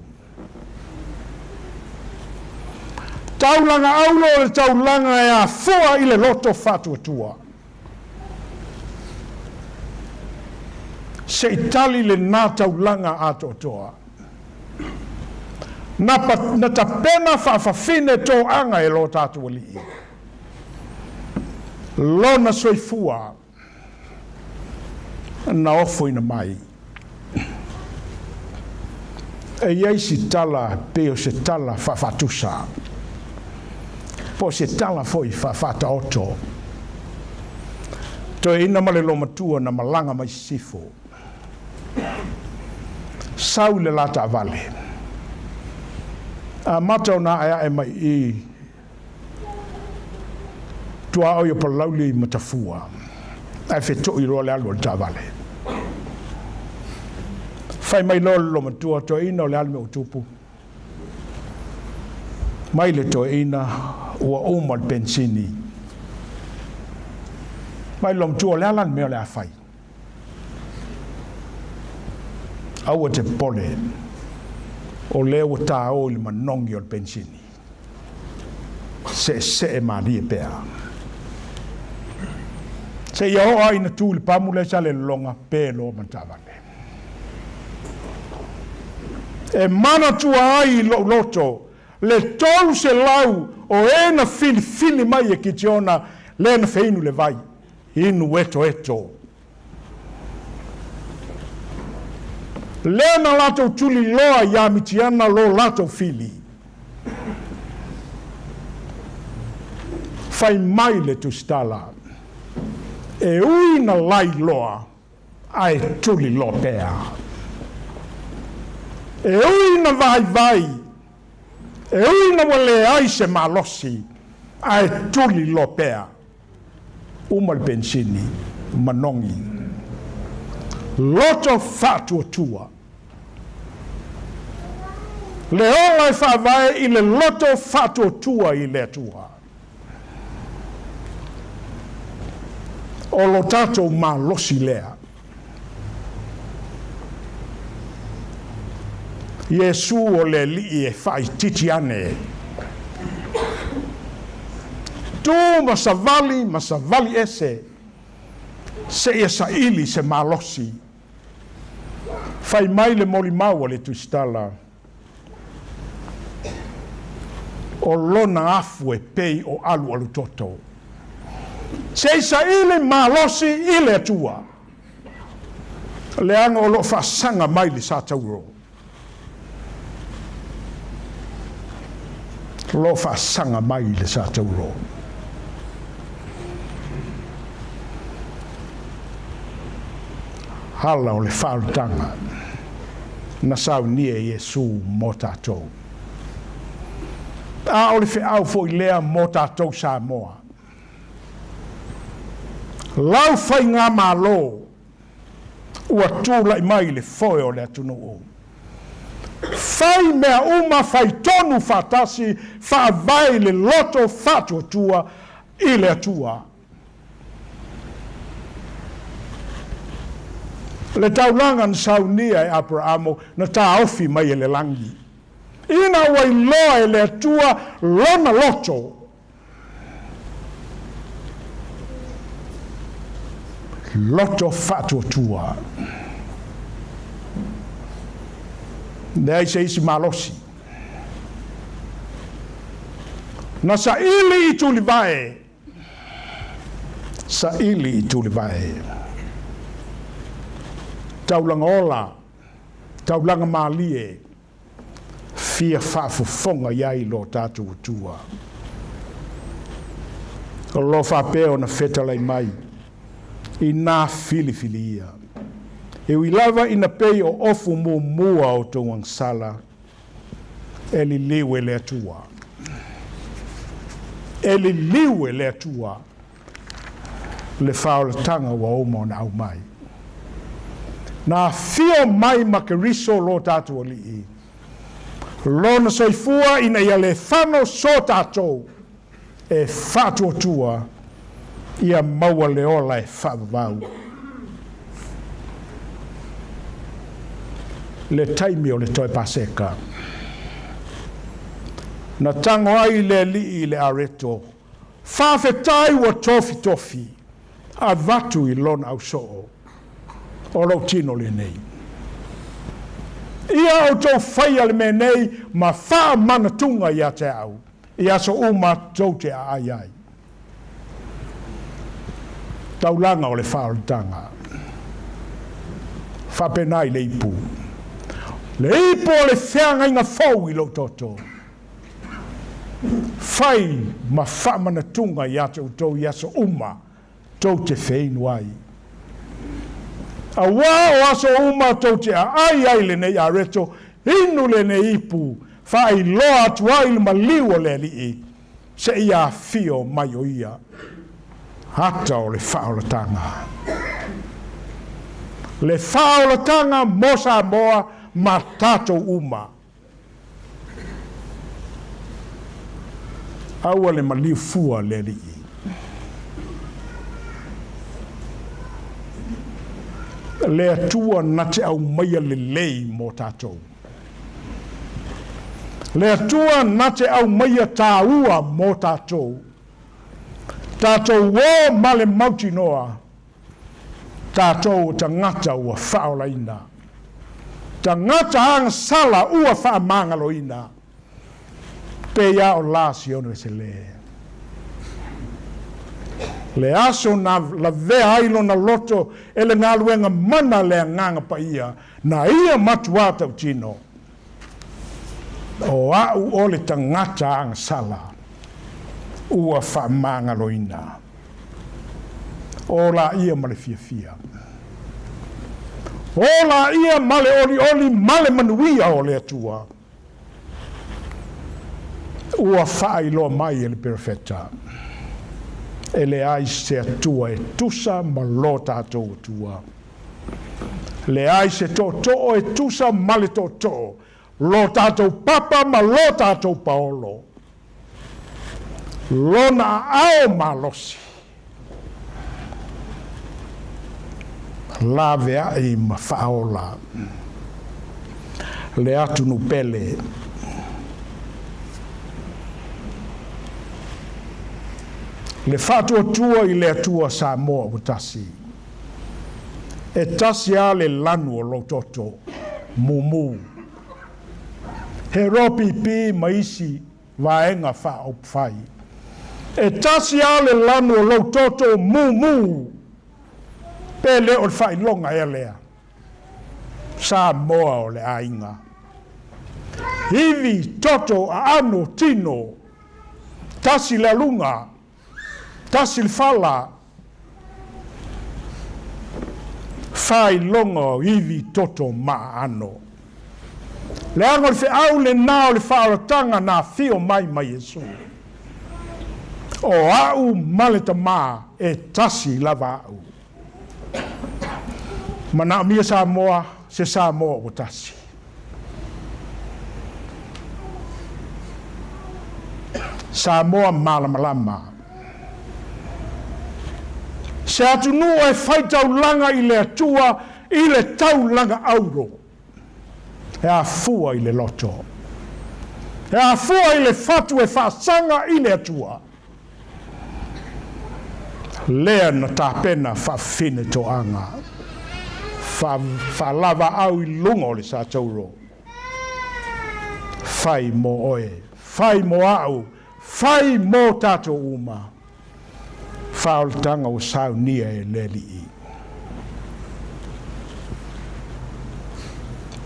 A: Taulaga auro o le taulaga e afua i le loto faatuatua. Se i tali lenā taulaga atoatoa. Na, na tapena faafafine toaga e lo tatou Alii. Lona soifua na ofoina mai. E i ai si tala pei o se tala faafaatusa, po o se tala foi faafaataoto. Toeaina ma le lomatua na malaga mai sisifo. Sau i le la taavale. Amata ona aeae mai i tuaoi o Palauli i Matafua, ae feto'i loa le alu o le taavale. Fai mai loa le lomatua, Toeaina o le a le mea ua tupu? Mai le toeaina, Ua uma le penisini. Mai le lomatua, O le a la le mea o le a fai? Aua te popole, o lea ua tāo i le manogi o le penisini. Seesee malie pea. Seia oo lava ina tu i le pamu lea sa lelologa, pe loa ma le taavale. E manatua ai i lou loto le 300 o e na filifili mai e Kitiona lea na feinu le vai, inu etoeto. Lea na latou tuliloa iā Mitiana lo latou fili. Fai mai le tusitala, E ui na lailoa, ae tuliloa pea. E ui na vaivai, e ui na ua leai se malosi, ae tuliloa pea. Uma le penisini, manogi. Loto faatuatua. Le ola e faavae i le loto faatuatua i le Atua. O lo tatou malosi lea. Iesu o le Alii e faaitiiti ane. Tu ma savali ma savali ese, seia saili se malosi. Fai mai le molimau a le Tusitala, o lona afu e pei o alualu toto. Se i saili malosi i le Atua, leaga o lo o faasaga mai le satauro. O lo o faasaga mai le satauro. Ala o le faaolataga na saunia e Iesu mo tatou. A o le feau foi lea mo tatou Samoa. Lau faigamalo ua tulai mai i le foe o le atunuu. Fai mea uma, fai tonu faatasi, faavae i le loto faatuatua i le Atua. Le taulaga na saunia e Aperamo na taofi mai e le lagi, ina ua iloa e le Atua lona loto. Loto faatuatua. Leai se isi malosi. Na saili i tulivae, saili i tulivae. Taulaga ola, taulaga malie, fia faafofoga i ai lo tatou Atua. O lo faapea ona fetalai mai i nā filifilia. E ui lava ina pei o ofu muamua o tou agasala, e liliu e le Atua. E liliu e le Atua le faaolataga ua uma ona aumai. Na afio mai ma Keriso lo tatou Alii, Lona soifua ina ia le fano so tatou e faatuatua ia maua le ola e faavavau. Le taimi o le toe Paseka, na tago ai le Alii i le areto, Faafetai ua tofitofi avatu i lona ausoo o lou tino lenei. Ia outou faia le mea nei ma faamanatuga ia te au i aso uma tou te aai ai. Taulaga o le faaolataga. Faapena i le ipu. Le ipu o le feagaiga fou i lou toto. Fai ma faamanatuga ia te outou i aso uma tou te feinu ai. Auā o aso uma tou te aai ai lenei areto, inu lenei ipu, faailoa atu ai le maliu o le Alii, seia afio mai o ia ata o le faaolataga. Le faaolataga mo Samoa ma tatou uma. Aua le maliu fua le Alii. Le Atua na te aumaia lelei mo tatou. Le Atua na te aumaia tāua mo tatou. Tatou o ma le mautinoa, tatou o tagata ua faaolaina. Tagata agasala ua faamagaloina. Pei a o la Sione se lē. Le aso na lavea ai lona loto e le galuega mana a le Agaga Paia, na ia matuā tautino, O a'u o le tagata agasala ua faamagaloina. O laia ma le fiafia. O laia ma le olioli ma le manuia o le Atua. Ua faailoa mai e le Perofeta, e leai se Atua e tusa ma lo tatou Atua. Leai se tootoo e tusa ma le tootoo, lo tatou papa ma lo tatou paolo. Lona aao malosi. Laveai ma faaola. Le atunuu pele. Le faatuatua i le Atua Samoa ua tasi. E tasi lava le lanu o lou toto, mumu. He ropipi ma isi vaega faaupufai. E tasi lava le lanu o lou toto, mumu. Pe le o le faailoga ea lea? Samoa o le aiga. Ivi, toto, aano, tino. Tasi le aluga, tasi le fala. Faailoga o ivi, toto ma aano. Leaga o le feau lenā o le faaolataga na afio mai ma Iesu. O au ma le Tamā e tasi lava au. Manaomia Samoa, se Samoa ua tasi. Samoa malamalama. Se atunuu e faitaulaga i le Atua i le taulaga auro. E afua i le loto. E afua i le fatu e faasaga i le Atua. Lea na tapena faafine toaga, faalavaau i luga o le satauro. Fai mo oe, fai mo au, fai mo tatou uma. Faaolataga ua saunia e le Alii.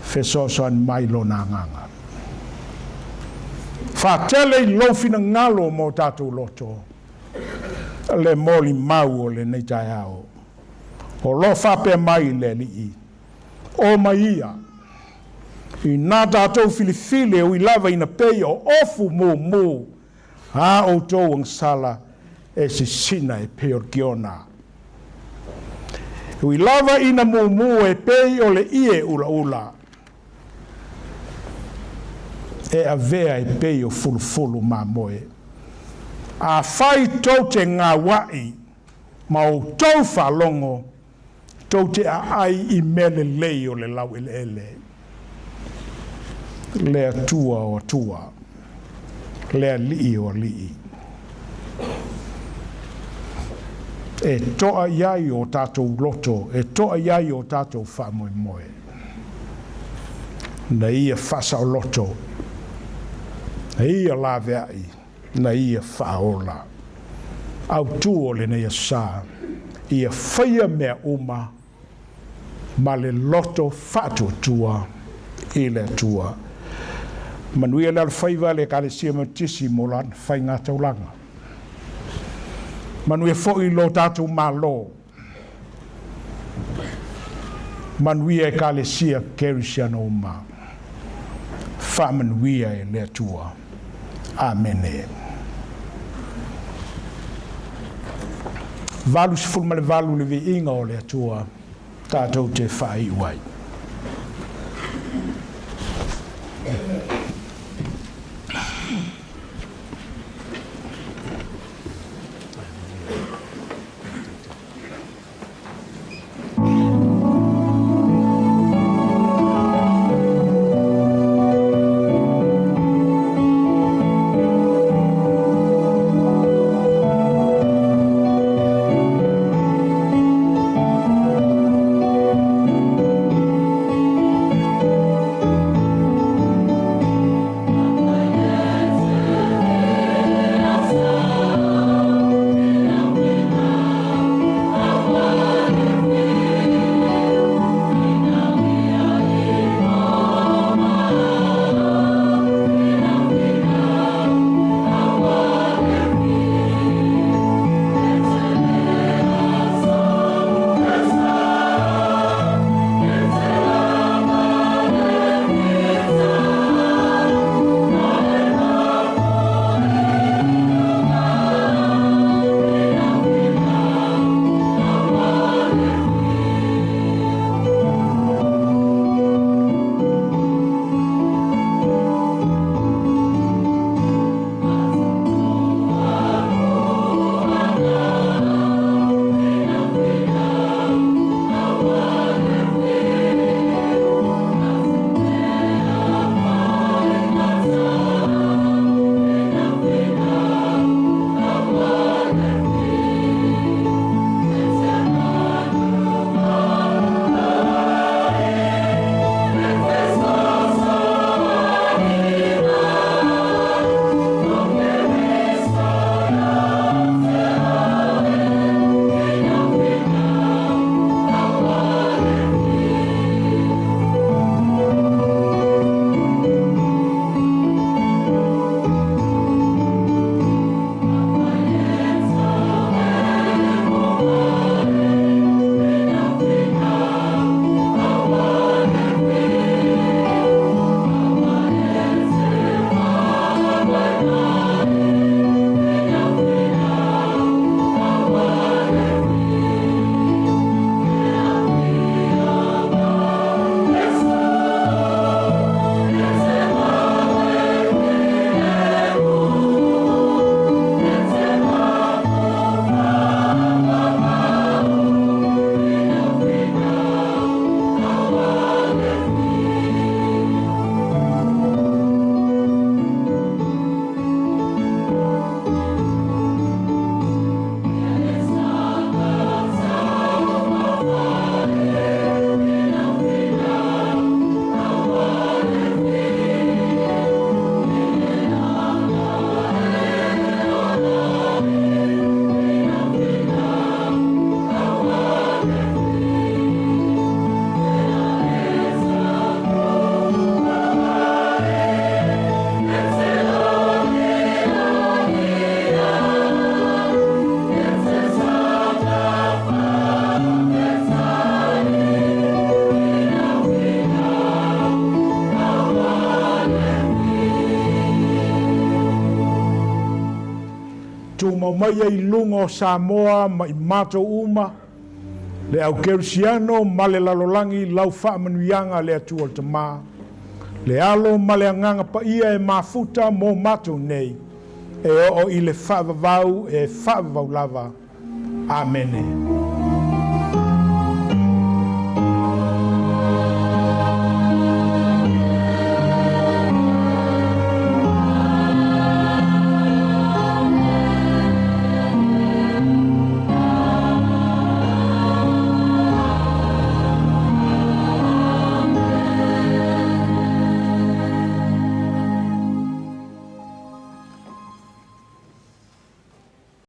A: Fesoasoani mai Lona Agaga. Faatele i lou finagalo mo tatou loto le molimau o lenei taeao. O lo faapea mai le Alii, O mai ia, inā tatou filifili e ui lava ina pei o ofu mumu a outou agasala e sisina e pei o le kiona. E ui lava ina mumu e pei o le ie ulaula, e avea e pei o fulufulu mamoe. Afai tou te gauaʻi ma outou faalogo, tou te aai i mea lelei o le laueleele. Le Atua o Atua, le Alii o Alii. E toa i ai o tatou loto, e toa i ai o tatou faamoemoe. Na ia faasaoloto, na ia laveai, na ia faaola. Autu o lenei aso sa, ia faia mea uma ma le loto faatuatua i le Atua. Manuia le alofaiva le Ekalesia Metotisi mo lana faigataulaga. Manuia foi lo tatou Malo. Manuia Ekalesia Kerisiano uma. Faamanuia e le Atua. Amene. 88 le viiga o le Atua tatou te faaiu ai. maia i luga o Samoa ma i matou uma, le au kerisiano ma le lalolagi lau faamanuiaga le Atua le Tamā, le Alo ma le Agaga Paia e mafuta mo matou nei, e oo i le faavavau e faavavau lava. Amene.